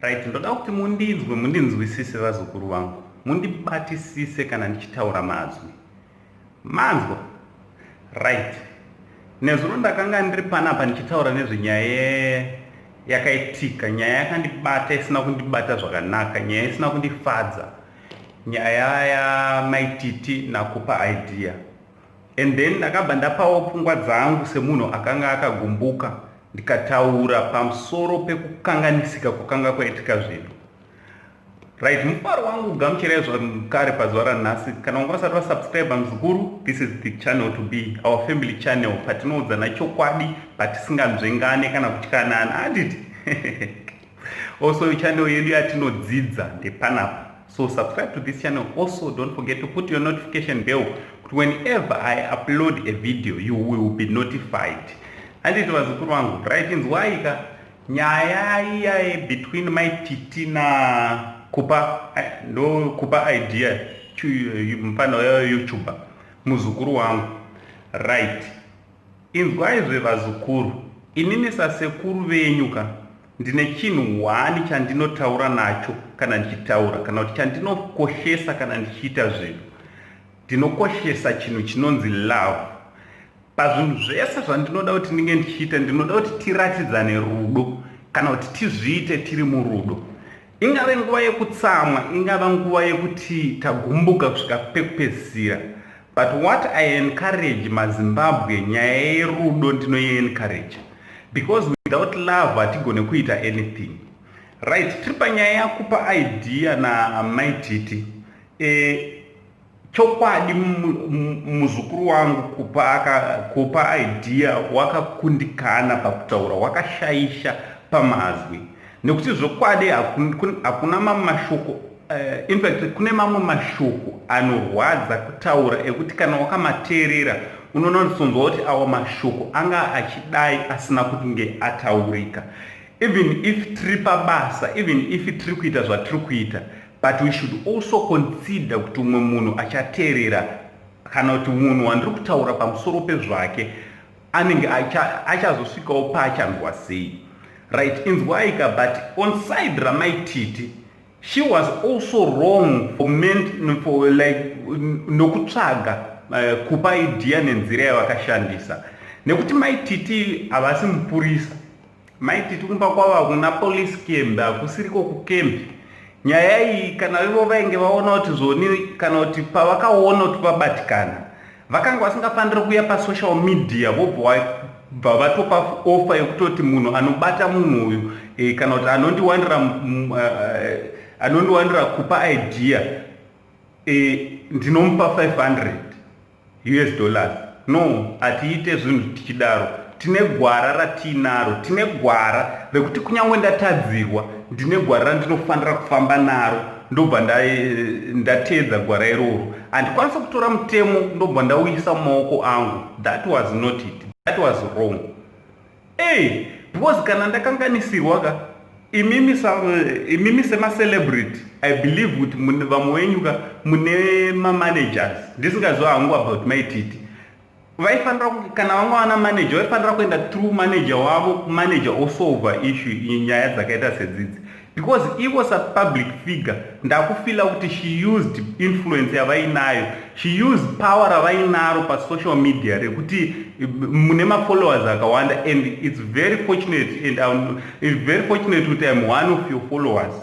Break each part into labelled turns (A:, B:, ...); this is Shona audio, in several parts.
A: Right, ndoda kuti mundinzwe, mundinzwisise vazukuru vangu, mundibatisise kana ndichitaura mazwi. Manzwa? Right. Nezuro ndakanga ndiri panapa ndichitaura nezvenyaya yakaitika, nyaya yakandibata isina kundibata zvakanaka, nyaya isina kundifadza, nyaya yaMaititi naKupa Idea. And then ndakabva ndapawo pfungwa dzangu semunhu akanga akagumbuka, ndikataura pamusoro pekukanganisika kwakanga kwaitika zvinhu. Right, mufaro wangu kugamuchirai zvakare pazuva ranhasi. Kana wanga usati wasubscribe, muzukuru, this is the channel to be, our family channel, patinoudzana chokwadi, patisinganzvengane kana kutyanana, handiti? Also, channel yedu yatinodzidza ndepanapa, so subscribe to this channel. Also, don't forget to put your notification bell kuti whenever I upload a video, you will be notified, handiti vazukuru vangu? Right, inzwaika nyaya iya between Maititi na Kupa, ndo Kupa Idea, mufana waYouTuber, muzukuru wangu. Right, inzwaizve vazukuru, inini sasekuru venyu ka, ndine chinhu hwani chandinotaura nacho kana ndichitaura, kana kuti chandinokoshesa kana ndichiita zvinhu. Ndinokoshesa chinhu chinonzi love. Pazvinhu zvese zvandinoda kuti ndinge ndichiita, ndinoda kuti tiratidzane rudo, kana kuti tizviite tiri murudo. Ingave nguva yekutsamwa, ingava nguva yekuti tagumbuka kusvika pekupedzisira, but what I encourage maZimbabwe, nyaya yerudo ndinoiencourage, because without love hatigone kuita anything. Right, tiri panyaya yaKupa Idea naMaititi. Chokwadi muzukuru wangu Kupa Idea wakakundikana pakutaura, wakashaisha pamazwi, nekuti zvokwadi hakuna mamwe mashoko, infact kune mamwe mashoko anorwadza kutaura ekuti kana wakamateerera unonotsonzwa kuti awa mashoko anga achidai asina kunge ataurika. Even if tiri pabasa, even if tiri kuita zvatiri kuita, but we should also consider kuti umwe munhu achateerera, kana kuti munhu wandiri kutaura pamusoro pezvake anenge achazosvikawo paachanzwa sei. Right, inzwaika, but on side raMaititi, she was also wrong for like nokutsvaga Kupa Idea nenzira yavakashandisa, nekuti Maititi havasi mupurisa. Maititi kumba kwavo hakuna police camp, hakusiriko kucamp. Nyaya iyi, kana ivo vainge vaona kuti zvoni, kana kuti pavakaona kuti vabatikana, vakanga vasingafaniri kuuya pasocial media vobva vatopa offer yekutoti munhu anobata munhu uyu kana kuti anondiwanira Kupa Idea, ndinomupa 500 US dollars. No, hatiite zvinhu tichidaro. Tine gwara ratiinaro, tine gwara rekuti kunyange ndatadzirwa, ndine gwara randinofanira kufamba naro, ndobva ndateedza gwara iroro. Handikwanisi kutora mutemo ndobva ndauisa mumaoko angu. That was not it, that was wrong. Ei, because kana ndakanganisirwa ka, imimi semacelebrity, I believe kuti vamwe venyu ka mune mamanagers. Ndisingaziva hangu about Maititi, vaifanira, kana vanga vana manager, vaifanira kuenda through manager wavo, manager osolva issue, nyaya dzakaita sedzidzi, because ivo sapublic figure, ndakufeela kuti she used influence yavainayo, she used power ravainaro pasocial media rekuti mune mafollowers akawanda. And it's very fortunate, and it's very fortunate kuti I'm one of your followers,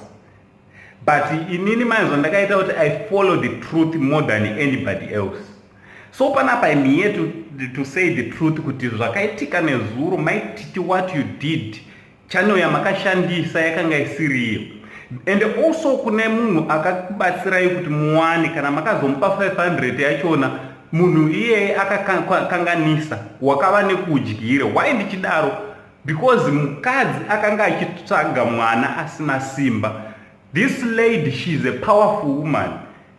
A: but inini manje zvandakaita kuti I follow the truth more than anybody else. So panapa I'm here to say the truth kuti zvakaitika nezuro, Maititi, what you did, channel yamakashandisa yakanga isiriyo. And also kune munhu akakubatsirai kuti muwane, kana makazomupa 500 yachona, munhu iyeye akakanganisa, wakava nekudyire. Why ndichidaro? Because mukadzi akanga achitsvaga mwana asina simba. This lady, she is a powerful woman.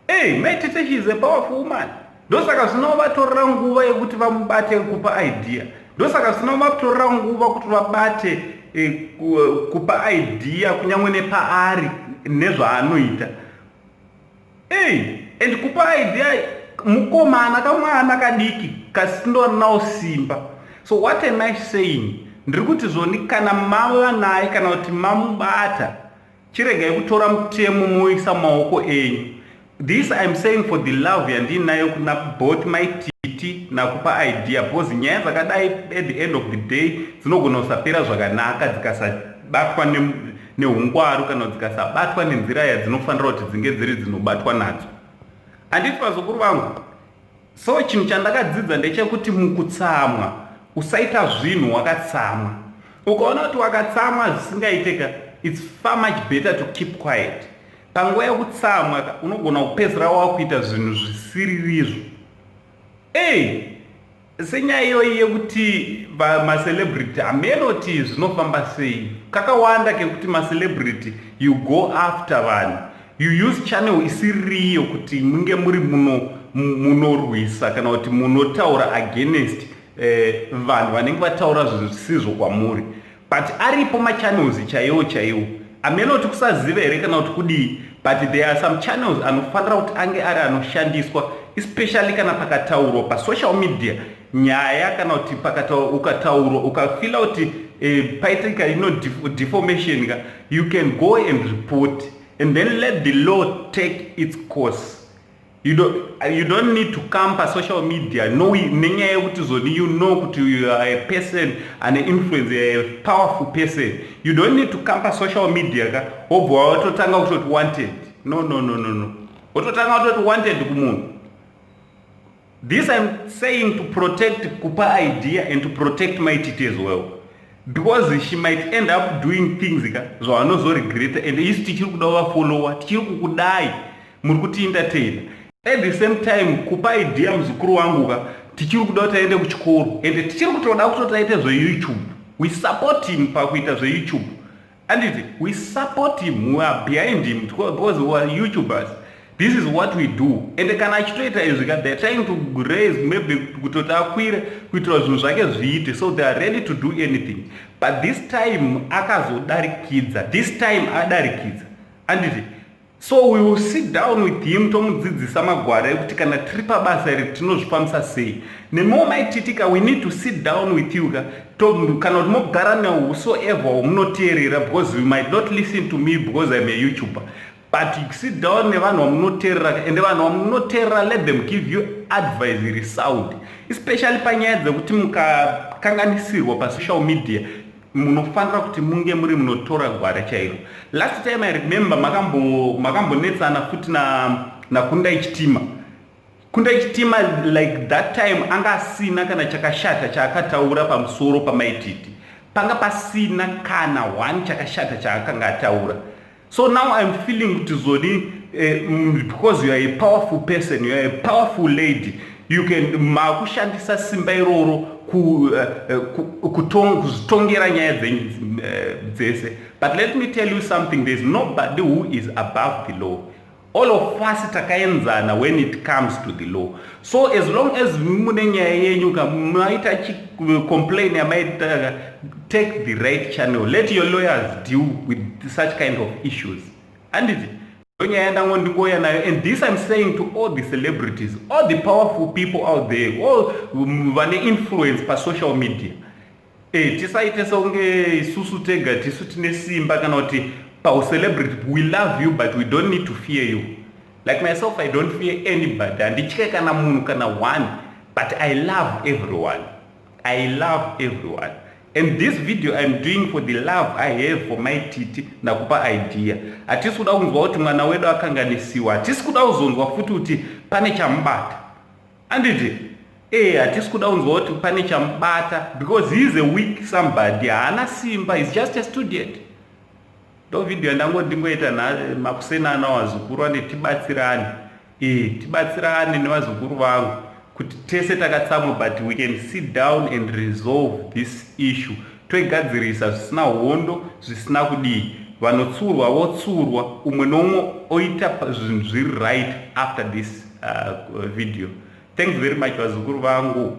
A: Hey, Maititi, she is a powerful woman. Ndosaka zvino vatorera nguva yekuti vamubate Kupa Idea. Ndosaka zvino vatorera nguva kuti vabate Kupa Idea, kunyange nepaari nezvaanoita. Ei, and Kupa Idea mukomana, kamwana kadiki kasindorinawo simba. So what am I saying? Ndiri kuti zvoni kana mava naye, kana kuti mamubata. Chiregai kutora mutemo moisa maoko enyu. This I'm saying for the love yandiinayo kuna both Mai Titi naKupa Idea, because nyaya dzakadai at the end of the day dzinogona kusapera zvakanaka dzikasabatwa neungwaru kana dzikasabatwa nenzira yadzinofanira kuti dzinge dziri dzinobatwa nadzo. Handiti, vazukuru vangu? So chinhu chandakadzidza ndechekuti mukutsamwa usaita zvinhu wakatsamwa. Ukaona kuti wakatsamwa zvisingaiteka, it's far much better to keep quiet. Panguva yekutsamwa unogona kupedzisira wakuita zvinhu zvisiririzvo. Ei, senyaya iyoyi yekuti macelebrity, hamenoti zvinofamba sei, kakawanda kekuti macelebrity, you go after vanhu, you use channel isiririyo kuti munge muri munorwisa kana kuti munotaura against vanhu vanenge vataura zvinhu zvisizvo kwamuri. But aripo machannels chaiwo chaiwo. Amenoti kusaziva here kana kuti kudii, but there are some channels anofanira kuti ange ari anoshandiswa, especially kana pakataurwa pasocial media nyaya, kana kuti ukataurwa ukafeela kuti paitika ino defamation ka, you can go and report and then let the law take its course. You don't need to come pasocial media no nenyaya yekuti zoni you know kuti you are a person ane influence, a powerful person. You don't need to come pasocial media ka, wobva watotanga kutoti "wanted". No, no, no, no, no. Wototanga kutoti "wanted" kumunhu. This I'm saying to protect Kupa Idea and to protect Mai Titi as well, because she might end up doing things ka zvavanozoregreta. And isu tichiri kuda kuvafollowa, tichiri kukudai, muri kutientertaina. At the same time, Kupa Idea, muzukuru wangu ka, tichiri kuda kuti aende kuchikoro and tichiri kutoda kutoti aite zveYouTube. We support him pakuita zveYouTube, anditi? We support him, we are behind him because we are YouTubers. This is what we do. And kana achitoita izvi ka, they are trying to raise maybe kutoti akwire kuitira zvinhu zvake zviite, so they are ready to do anything. But this time akazodarikidza, this time adarikidza, anditi? So we will sit down with him, tomudzidzisa magwara ekuti kana tiri pabasa iri tinozvifambisa sei. Nemiwo Mai Titi ka, we need to sit down with you ka, kana kuti mogara newhosoever wamunoteerera, because you might not listen to me because I'm a YouTuber, but you sit down nevanhu vamunoteerera, ende vanhu vamunoteerera, let them give you advice iri sound, especially panyaya dzekuti mukakanganisirwa pasocial media munofanira kuti munge muri munotora gwara chairo. Last time, I remember, makambonetsana futi naKundai Chitima. Kundai Chitima, like that time anga asina kana chakashata chaakataura pamusoro paMai Titi. Panga pasina kana one chakashata chaakanga ataura. So now I'm feeling kuti zoni because you are a powerful person, you are a powerful lady, you can makushandisa simba iroro kuzvitongera nyaya dzese. But let me tell you something: there is nobody who is above the law. All of us takaenzana when it comes to the law. So as long as mune nyaya yenyu ka, maita complain yamaita, take the right channel, let your lawyers deal with such kind of issues, anditi? Nyaya ndango ndingoya nayo. And this I'm saying to all the celebrities, all the powerful people out there, all vane influence pasocial media. Tisaite sekunge isusu tega tisu tine simba kana kuti paucelebrity. We love you, but we don't need to fear you. Like myself, I don't fear anybody. Handitye kana munhu kana one, but I love everyone. I love everyone. And this video I'm doing for the love I have for Mai Titi naKupa Idea. Hatisi kuda kunzwa kuti mwana wedu akanganisiwa. Hatisi kuda kuzonzwa futi kuti pane chamubata, anditi? Hatisi kuda kunzwa kuti pane chamubata, because he is a weak somebody, haana simba, is just a student. Ndo video yandango ndingoita makusenana vazukuru ane. Tibatsirane, tibatsirane nevazukuru vangu kuti tese takatsamwa, but we can sit down and resolve this issue, toigadzirisa zvisina hondo, zvisina kudii. Vanotsurwa votsurwa, umwe noumwe oita zvinhu zviri right after this video. Thanks very much, vazukuru vangu.